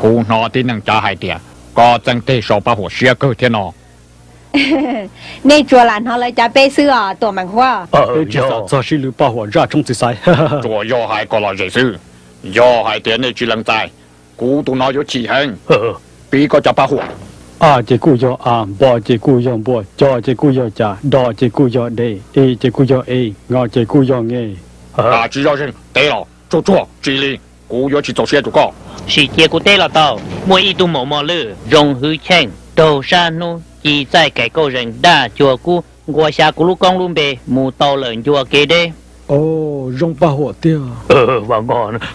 Kuv hnov tib neeg cav hais tias koj txeeb teg sau paj huam siab kawg thiab no. Nej tsuas lam hnov lawv cav peb xwb os Tuam Meem Huab. Peb tsis xam txog sib lwv paj huam zaj tshoob txiv xaiv. Tsuas yog hais kom lom zem xwb. Yog hais tias nej tsis lees txais, kuv tus no yuav chim heev. Pib koj cov paj huam. A ces kuj yog a, npo ces kuj yog npua, co ces kuj yog ca, do ces kuj yog de, e ces kuj yog e, ngo ces kuj yog nge. Tsis zoj zeeg, teb los tsuag tsuag tsis li, kuv yuav tsis txaus siab rau koj. Sim cia kuv teb los tau. Muaj ib tug maum mos lwj zoo hwv cheej, raug sab hnub ci txaij kais kauj zees daj cuag kub, nqua xya kuv lub koob lub npe mus tau lawm ncua kev deb. Zoo paj huam tiag.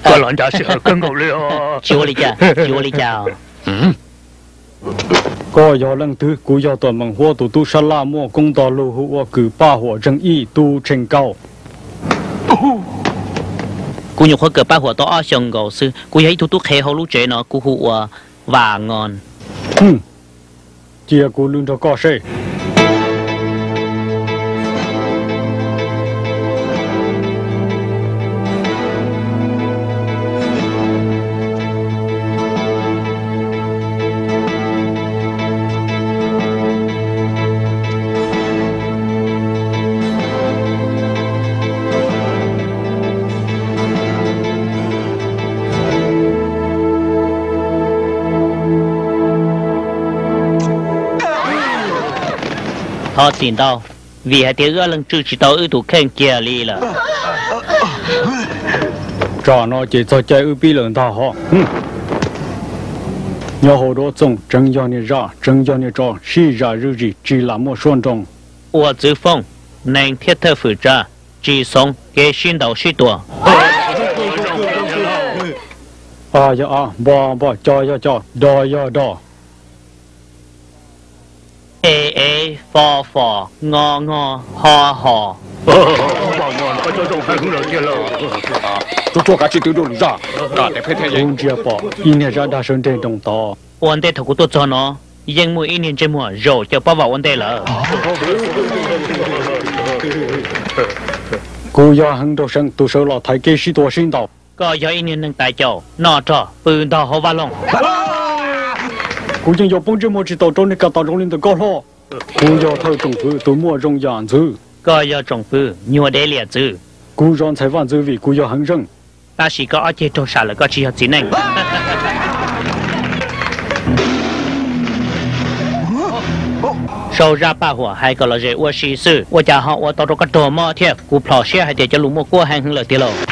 Koj los ncav sij hawm kawg nkaus li. Tsis ua li cas, tsis ua li cas. Koj yog leej twg? Kuv yog Tuam Meem Huab tus tub sab laj muaj koob nto lug hu ua Kws Paj Huam Zeeg Ib tub Tsheej Kaub. Kuv nyuam qhuav kawm paj huam tau ob xyoos nkaus xwb. Kuv yog ib tug tub qhe hauv lub tsev no, kuv hu ua Vam Ngon. Cia kuv lwv nrog koj seb. Thov txim ntau, vim hais tias wb ob leeg tswj tsis tau wb tus kheej kiag li lawm. Tsam no ces txog caij wb pib lawm ntag hos. Nyob hauv duab txooj tseev yog niag zaj, tseev yog niag tsov, sib zam zuj zus tsis lam muaj suab nroo. Ua txwv foob, neeg thiab thawj fwm tsa, tsis xoov kev sib ntaus sib tua. A yog a, npo npo, co yog co, do yog do. E e, fo fo, ngo ngo, ho ho. Tsuag tsuag kav tsij twv dua lwm zaj. Kuv ntsia pom ib niag zaj dag sawv nreg nroos tod. Ua ntej thaum kuv tuaj txog no, yeej muaj ib niag ntsej muag zaum caw pob vam ua ntej lawm. Kuv yog Heev Nraug Seev tus sawv los thaiv kev sib tua sib ntaus. Koj yog ib niag neeg tais caus, noj rog pw ntog hauv vaj loog. Kuv yeej yuav poob ntsej muag tsis tau rau niag kam tam zoo li ntawm koj hlo. Kuv yog thawj tsoom fwv tus muaj zoo yam ntxwv. Koj yog tsoom fwv nyuag dev liam txwv. Kuv zov ntxhais vaj ntxwv vim kuv yog Heev Zeej. Tab sis koj ob ceg raug sam lawm, koj tsis yog txiv neej. Sau zaj paj huam hais kom lom zem ua si xwb, ua cas ho ua tau rau koj raug mob thiab? Kuv plhom siab hais tias cov lus muaj kuab heev heev lawm tiag lauj.